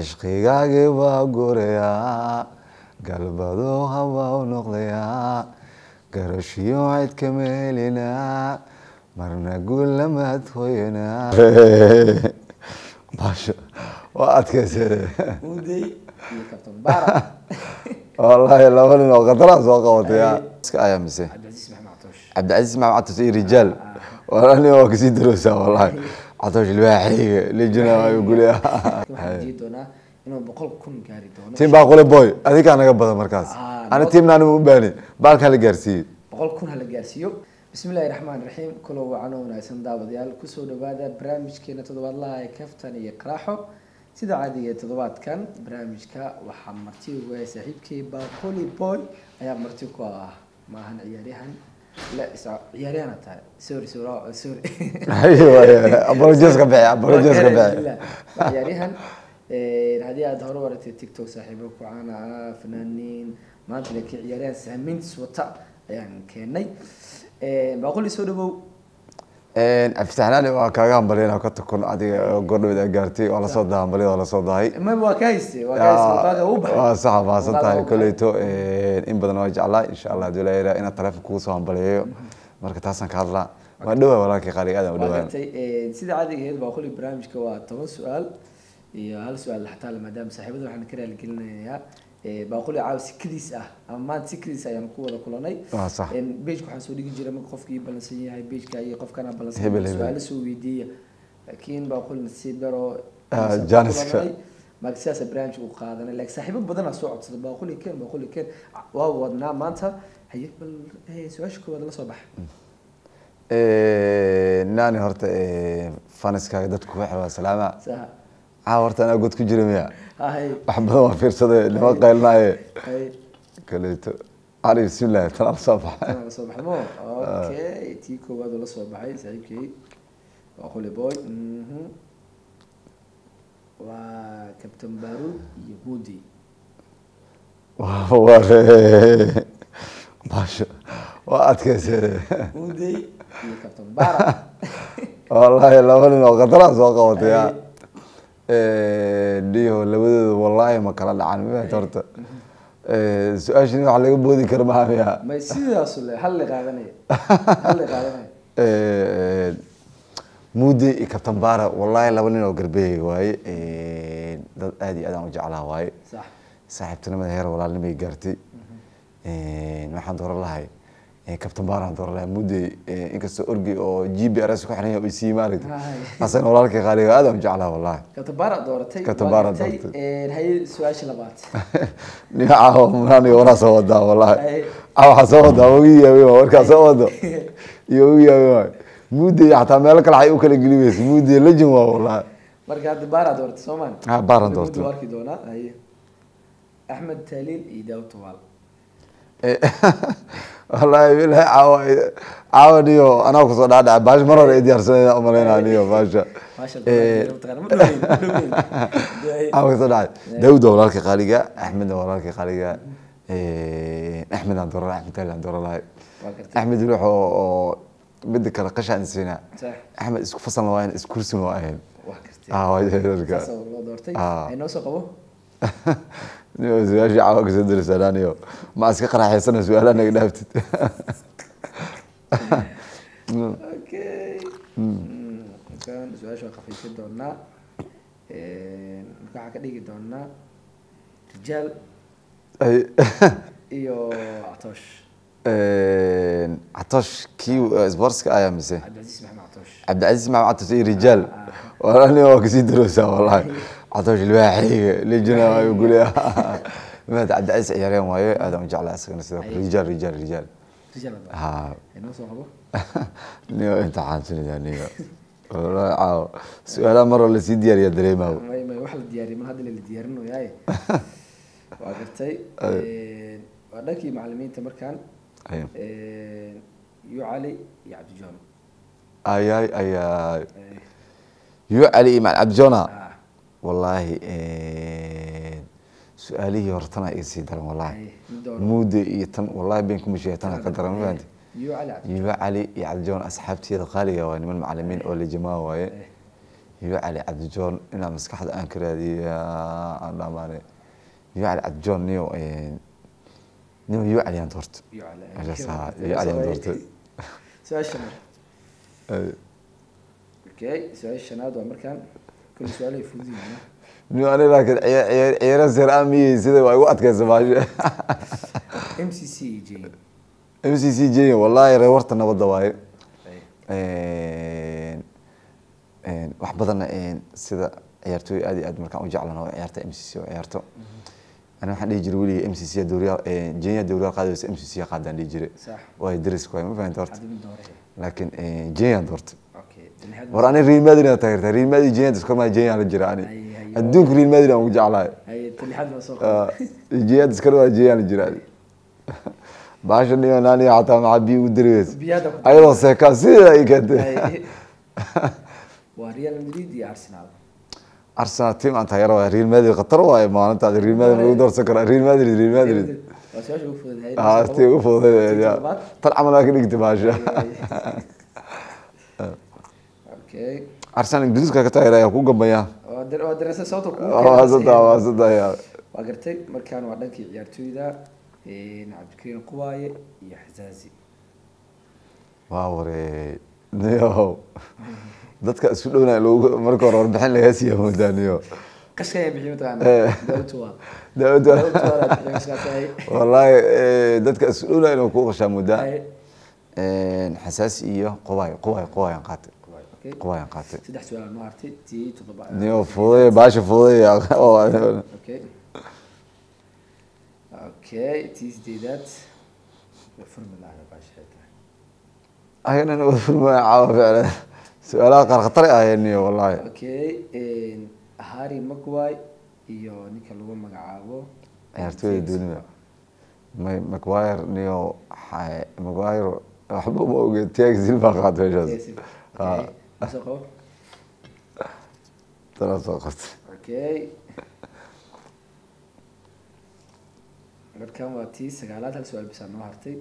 Ishqigaagii baa guurayaa, galbado haba u noqdayaa, garashiyo cid kama helinaa, marna guul lamaad hooyanaa. Baasho waa adkaysee. Mudey iyo Kabtan Bara. Wallaahi laba nin oo khataraa soo qabatay ya. Iska ayaa mise Cabdicasiis Maxamed Catoosh. Cabdicasiis Maxamed Catoosh iyo Rijaal walaal waa kasii daroosaa. Wallaahi Catoosh libaaxayga lijina ayuu guleya. Waxaan jii doonaa inuu 100,000 gaari doono. Tiim Baaqule Boy adinkaa naga badan markaas. Ah, ani tiimna anigu u baani baalkaa la gaarsiiyey. 100,000 hala gaarsiiyo. Bismillahi raxmaan raxiim. Kulo wacan oo wanaagsan daawadayaal, kusoo dhawaada barnaamijkeena toddobaadlaha ee Kaftan iyo Qaraaxo. Sida caadiga ee toddobaadkan barnaamijka waxaa marti ugu ah saaxiibkay Baaquli Boy ayaa marti ku ah. Maahan ciyaaryahan la ciyaaryahan tahay, sorry sorry sorry. Apologies ka bixi, apologies ka bixi. Waa ciyaaryahan. Haddii aad hore u aragtay TikTok saaxiibo ku caana ah, fanaaniin, maanta laakiin ciyaaryahan saameyntiis wata ayaan keenay. Baaquli, soo dhawow. Cabdifataxnaani, waa kaaga hambalya ka tukun adiga oo goordhaweed aa gaartay. Waa lasoo dahay hambalyada, waa lasoo dahay. Ma waa ka hayste, waa ka hayste, muuqaalka uu baxay. Waa sax, mahadsan tahay. Muuqaalka uu baxay. Koleyto in badan waa jeclaa, insha Allah haduu ilaahay inaad taleefon kugu soo hambaliyeeyo, marka taasaan ka hadlaa. Waa dhawaa walaalkii qaaliga, aad aan u waa dhawaa. Gartay. Sida caadiga ahayd Baaquli, barnaamijka waa 10 su-aal iyo hal su-aal xataa, maadaama saaxiibada waxaan ka raaligelinayaa Baaquli caawa si kadiis ah ama maanta si kadiis ayaan ku wada kulanay. Waa sax. Pageka waxaan soo dhigi jiray marka qofkii ballansan yahay pageka iyo qofkana ballansan Hebel, hebel. su-aalo soo weydiiya, laakiin Baaquli nasiib daro Ah, Janiska. Marka sidaasa barnaamijka u qaadanay, laakiin saaxiibo badanaa soo codsada Baaquli keen, Baaquli keen, waa wadnaa maanta. Haye bal su-aasha koowaad la soo baxa. Nani horta faniskaaga dadku ku xirwaa salaama. Saha. Caawa horta anaa god ku jira miya? Hay. Wax badan waa fiirsaday, nima qaylnaaye. Hay. Kaleeto cali, bismillahi, tanaa la soo baxay. Tanaa la soo baxay mo. Okay, tii koowaad oo la soo baxay saaxiibkay Baaquli Boy waa Captain Baruud iyo Mudi. Ware baasho waa adkaysee. Mudi iyo Captain Bara. Wallaahi laba nin oo khataraa soo qabatay ya. Dhiho labadooda wallaahi ma kala dhacan miyaad horta su-aashan wax laga boodi karo maha miya? May, sidaasu le hal la qaadanaya, hal la qaadanaya. Mudi iyo Captain Bara wallaahi laba nin oo garbeeyay waaye, dad aad iyo aad aan u jeclaa waaye. Sax. Saaxiibtinimada heer walaalnimay gaartay. Waxaan dooran lahay Captain Bara aan dooran lahay. Mudi inkastoo orgi oo GPRS ku xiran yahay oo isii maaragtay. Hay. Asagana walaalkay qaaliga aad aan u jeclaa wallaahi. Captain Bara dooratay. Captain waa Bara gartay. Doortay. Haye su-aasha labaad. Dhinaca munaan iyo waraa soo wadaa wallaahi. Hay. Waxaa soo wadaa ugu yaabay waa warkaa soo wado iyo ugu yaabay waa Mudi, xataa meelo kale waxay u kala geli weysa. Mudi legend waa wallaahi. Marka hadda Bara dooratay soomaan? Ah, Bara doortay. Mudi waa arki doonaa. Haye, Axmed Taaliil iyo Daawud Tuwaal. Wallaahi bilahi caawa caawa niyo anaa kusoo dhaadhaca baasha mar hore ay diyaarsanayna umalaynaa niyo baasha. Maasha Allah, mataqaana ma dhoweyn, ma dhoweyn. Caawa kusoo dhacay. Daawud waa walaalkii qaaliga, Axmedna waa walaalkii qaaliga. Axmed aan dooran lahay, Axmed Taaliil aan dooran lahay. Waa gartay. Axmed wuxuu oo mida kale qashaan siinaa. Sax. Axmed isku fasalna waa ahayn, isku kursina waa ahayn. Waa gartay. Ah, waa dadka. Saas oo loo doortay. Ah. Ay noo soo qabo. Niyo su-aashii caawa kasoo diraysaa niyo, ma iska qaraaxaysana su-aalaha naga dhaaftid. Okay, kan su-aasha waa khafiifin doonaa. Marka waxaa ka dhigi doonaa Rijaal iyo Catoosh. Catoosh kii sportska ayaa mise? Cabdicasiis Maxamed Catoosh. Cabdicasiis Maxamed Catoosh iyo Rijaal walaal niyo waa kasii daroosaa. Wallaahi Catoosh libaaxayga lijina ayuu guleya. Maad Cabdicasiis ciyaareen waaye, aad aan u jeclaa isagana sidoo kale. Rijaal, Rijaal, Rijaal. Rijaal baa ha. Ay noo soo qabo. Niyo imtixaansanaya niyo wallaahi caawa su-aalaha mar hore lasii diyaariyaa dareemaawo. May wax la diyaariyay mar hadda la diyaarinayaaye. Waa gartay. Waa dhankii macalimiinta markaan. Ayo. Yu Cali iyo Cabdijoon. Ayay ayay, yu Cali iyo macalin Cabdijona. Ah. Wallaahi su-aalihii hortana iga sii daran wallaahi. Ay, mid dooro. Muude iyo tan wallaahi been kuma sheegay, tana ka daran ma fahanti. Yu Cali Cabdi. Yuba Cali iyo Cabdijoon asxaabtiyada qaaliga waa niman macalimiin oo la jamaa waaye. Iyo Cali Cabdijoon inaa maskaxda aan ka raadiya aan dhamaane. Iyo Cali Cabdijoon niyo, niyo iyo Cali aan doorto. Iyo Cali. Meeshaas, haa, iyo Cali aan doorto. Su-aasha shanaad. Okay, su-aasha shanaad waa markaan kulli su-aalahay fudud yihiin. Niyo ani laakiin ciyaara seer aan miyey sida waa igu adkaysa baasha. MCC iyo J. MCC J, wallahi reer warta nabadda waaye. Wax badanna sida ciyaartooy aad iyo aad markaan u jeclan oo ciyaarta MCC oo ciyaarto. Ani waxaan dhihi jiray weligay MCC dowriyaal, Jenya dowriyaal qaadaysa MCC qaadaan dhihi jiray. Sax. Waayo deriska waaye, ma fahanta horta. Hadda mid doore. Laakiin Jenya doorto. Okay, lixaad. War ani Real Madrid aan taageertaa. Real Madrid Jenya iskor maa, Jenya la jira ani. Ay, ay, adduunka Real Madrid aan ugu jeclahay. Haye, tan lixaad waa soo qabo. Jenya iskor maa, Jenya la jira ani. Baasha niyo naani xataa maxaa biyo ugu dareemaysa? Biyaha ku ayadoo seekaa sidaa ay keentay. Haye. Waa Real Madrid iyo Arsenal. Arsenal team aan taageero waaye. Real Madrid khatar waaye, maalintaas Real Madrid lagu doorsan karaa. Real Madrid, Real Madrid. Waa su-aasha ugu fudud. Haye, ah soo tii qabo. ugu fududeed. Tii toddobaad. Tan camal waa ka dhigtay baasha. Okay. Arsenal Ingiriiska ka taageeraya ku gambaya. Waa darasa sababta kugu waa keenay. Saddex waa saddex ya. Waa gartay. Markaan waa dhankii ciyaartooyda, Cabdikariin Quwaaye iyo Xazaazi. Waa waree niyo, dadka isku dhowna loogu marka hore warbixin lagaa siiya moodaa niyo. Qashka ayaa bixiy mataqaana. Daawud Tuwaal. Daawud. Daawud Tuwaal ayaa bixiy qashkaas. Haye. Wallahi dadka isku dhowna inuu ku qashaa moodaa. Haye. Xasaasi iyo Quwaay, Quwaay, Quwaay aan qaatay. Quwaaye, okay. Quwaay aan qaatay. Saddex su-aal noo hartay, tii toddoba. Niyo fududay baasha, fududay. Okay, tii sideedaad way furmi lahaa baasha xitaa. Ayagana wada furmaya caawa ficlan, su-aalaha qaar khatar ay ahaayeen niyo wallahi. Okay, Harry Maguire iyo ninka lagu magacaabo ciyaartooyda dunida may Maguire niyo, Maguire waxba uma oge, Thiago Silva qaatay meeshaas. Okay, soo qabo. Tanaa soo qabtay. Okay, markan waa tii sagaalaad, hal su-aal bisaa noo hartay.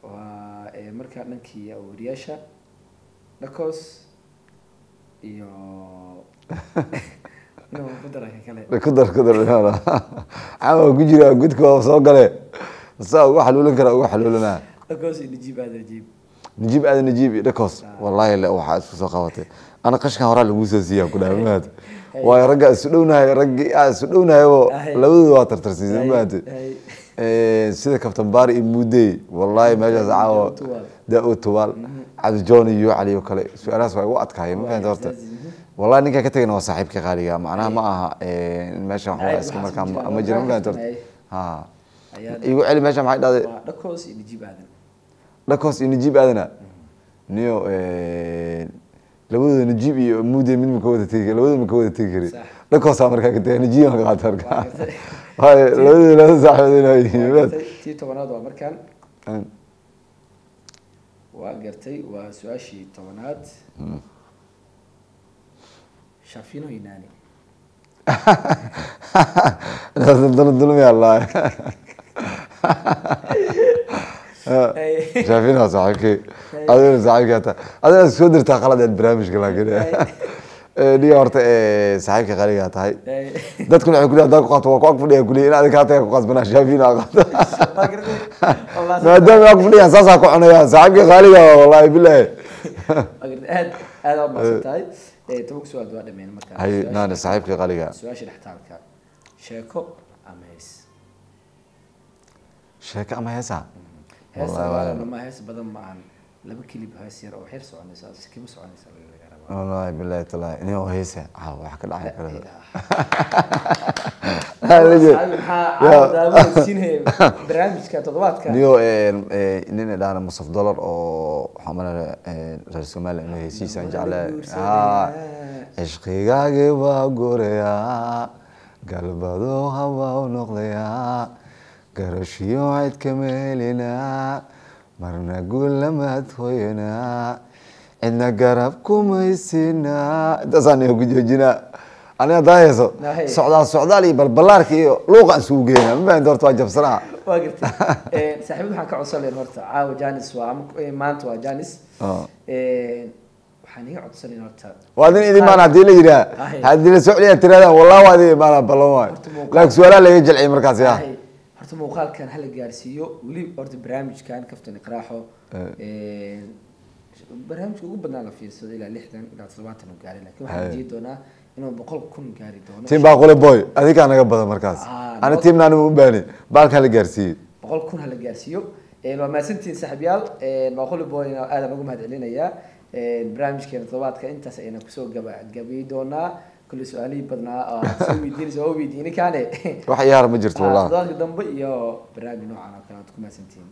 Waa markaa dhankii wariyaasha, Dhakos iyo inuu ku dara ka kale. Ku dar, ku dar, caawa ku jira gudka waa soo gale, saa ugu xaluulin karaa ugu xaluulinaa. Dhakos iyo Najiib Aadan Najiib. Najiib Aadan Najiib iyo Dhakos, wallahi le waxaa isku soo qabatay ana qashkan horaa laguu soo siiyaa ku dhahay maanta, waayo ragga isu dhownahay, raggii aa isu dhownahaybo. Labadooda waa tartarsiisay maanta. Sida Kabtan Baari iyo Mudey, wallahi meeshaas caawa. Daawud Tuwaal. Daawud Tuwaal, Cabdijoon iyo Cali oo kale, su-aalahaas waa igu adkaayeen, ma fahanta horta. Wallahi ninkaan ka tagayna waa saaxiibka qaaliga, macnaha ma aha meeshan wax waa iska waxaas markaa ma jiraan. Ma jiro, ma fahanta horta. Ay. Ha. Ayaa igu celi meesha, maxay dhahday? Waa Dhakos iyo Najiib Aadan. Dhakos iyo Najiib Aadana niyo, labadooda Najiib iyo Mudey mid ma ka wada tegi, labadooda ma ka wada tegi kari. Sax. Dhakosaa markaa ka tagay, Najiib aan ka qaata markaa. Waa gartay. Waayo labadooda laba saaxiibood inay Waa yihiin. gartay. Tii tobanaad waa markaan. Waa gartay, waa su-aashii tobanaad, Shafino iyo Nani. Dulmi allah shaafina saaxiibkii, adiguna saaxiibkii hataa adiguna soo dirtaa qaladeed barnaamijka, laakiin niyo horta saaxiibka qaligaa tahay. Dadkuna waxay kuleeyahay haddaan ku qaato waa ku ag fadhiya, kuleeyahay in adiga kaa tagaa ku qasbanaa shaafina qaato. Waa gartay. Waa maadaama ag fadhiyaan saasaa ku cunayaan saaxiibkii qaaliga, wallahi billahi. Waa gartay, aad aad waa mahadsan tahay. 10-ka su-aal waa dhameen markaan. Hay naani saaxiibkii qaaliga. Su-aasha dhextaalka, sheeko ama hees? Sheeko ama heesa? Hees. Wallahi ma hees badan ma ahan, laba kilib hees yar oo xir soconaysa sikima soconaysa laga rabaa. Wallahi billahi tallahi inuu heesa caawa wax ka dhacay kale. Asxaabi, maxaa caawa daawanaysiinaya barnaamijka toddobaadka? Niyo nin idhaahna Musaf Dollar oo waxaan malaya reer Soomaaliya inuu heesiisaan jeclaa. Guursanaya. Cishqigaagi baa guurayaa, galbado haba u noqdayaa, garashiyo cid kama helinaa, marna guulamaad hoyanaa, cidna garab kumaysinaa. Intaasaan iyo ku joojinaa aniga haddaan heeso. Nahay. Socdaal socdaal iyo balballaarka iyo luuqaan isugu geynaa, ma fahanti horta, waa jabsanaa. Waa gartay. Saaxiibada waxaan ka codsan lahayn horta caawa janis waa ama maanta waa janis. Waxaan iga codsanayna horta Waa adin idin imaana haddii la yidhaah. Aye. Haddii la soo celiyaa tirahdaan, wallah waa idin imaana, ballan waay. Horta muuqaal- Laakiin su-aalaha laga jelciyay markaas ya. Aye. Horta muuqaalkan hala gaarsiiyo weli horta barnaamijkan Kaftan Iqraaxo. Barnaamijka ugu badnaa la fiirsado ilaa 60 ilaa 70 uu gaaray, laakiin waxaan Aye. rajeyn doonaa inuu 100,000 gaari doono. Team Baaqule Boy adinkaa naga badan markaas. Ah, Ani teamna anigu u baani baalkaa la gaarsiiyey. 100,000 hala gaarsiiyo. Waa mahadsantihiin saaxiibyaal. Baaquli Boyna aadaan ugu mahad celinayaa. Barnaamijkeena toddobaadka intaas ayna kusoo gabagabay doonaa. Kulli su-aalihii badnaa oo aad soo weydiinaysa waa weydiinay kaane. Wax iyaara ma jirto wallah. Toddobaadka dambe iyo barnaamij noocan oo kale aad ku mahadsantihiin.